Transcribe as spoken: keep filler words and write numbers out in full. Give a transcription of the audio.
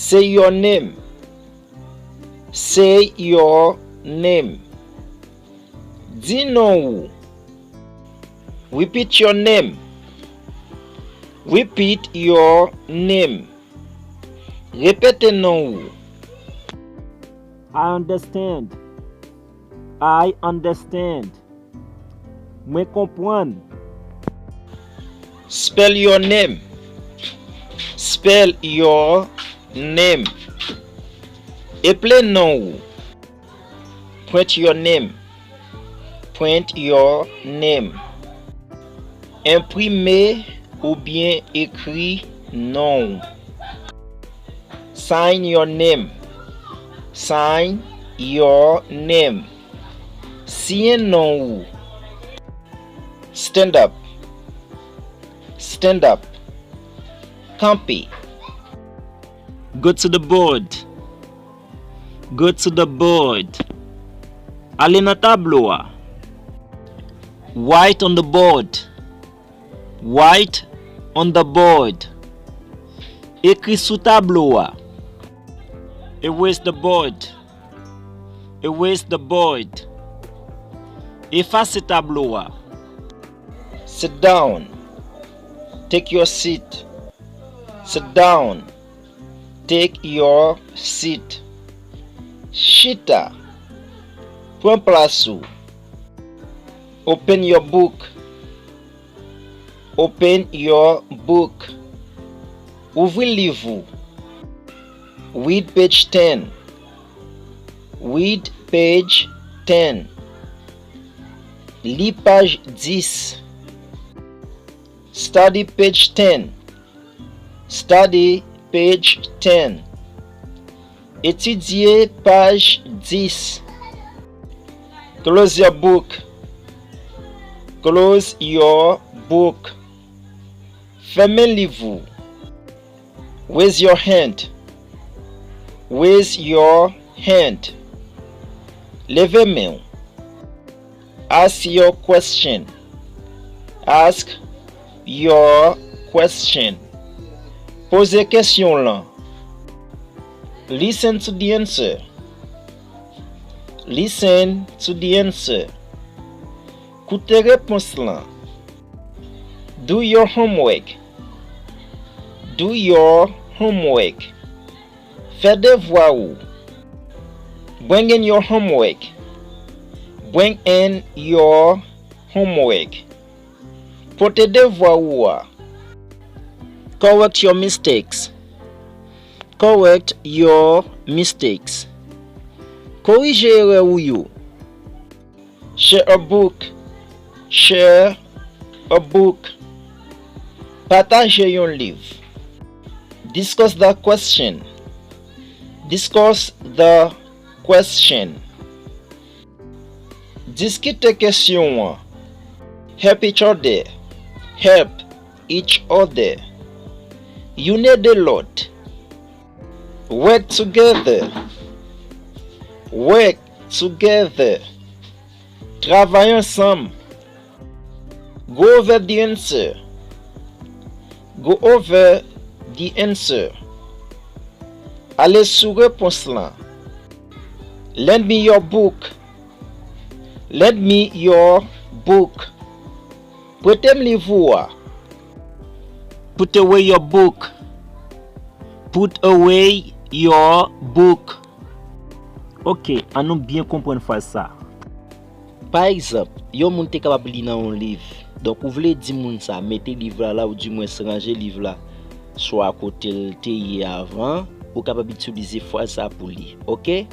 Say your name. Say your name. Di non ou. Repeat your name. Repeat your name. Repete non ou. I understand. I understand. Mwen konprann. Spell your name. Spell your name. Eple non ou. Print your name. Print your name. Enprime oubyen ekri non ou. Sign your name. Sign your name. Siyen non ou. Stand up. Stand up. Kanpe. Go to the board. Go to the board. Ale nan tablo a. Write on the board. Write on the board. Ekri sou tablo a. Erase the board. Erase the board. Efase tablo a. Sit down. Take your seat. Sit down. Take your seat. Chita. Pran plas ou. Open your book. Open your book. Ouvri liv ou. Read page ten. Read page ten. Li paj dis. Study page ten. Study page ten. Etidye paj dis. Close your book. Close your book. Fèmen liv ou. Raise your hand. Raise your hand. Leve men w. Ask your question. Ask your question. Poze kesyon w lan. Listen to the answer. Listen to the answer. Koute repons lan. Do your homework. Do your homework. Fè devwa ou. Bring in your homework. Bring in your homework. Pote devwa ou a. Correct your mistakes. Correct your mistakes. Korije erè ou yo. Share a book. Share a book. Pataje yon liv. Discuss the question. Discuss the question. Diskite kesyon an. Help each other. Help each other. Youn ede lòt. Work together. Work together. Travay ansanm. Go over the answer. Go over the answer. Ale sou repons lan. Lend me your book. Lend me your book. Prete m liv ou a. Put away your book. Put away your book. Ok, ann nou byen konprann fraz sa. Pa egzanp, yon moun te kapab li nan yon liv. Donk, ou vle di moun sa mete liv la la, oudimwens ranje liv la swa kote l te ye avan, ou kapab itilize fraz sa pou li. Ok?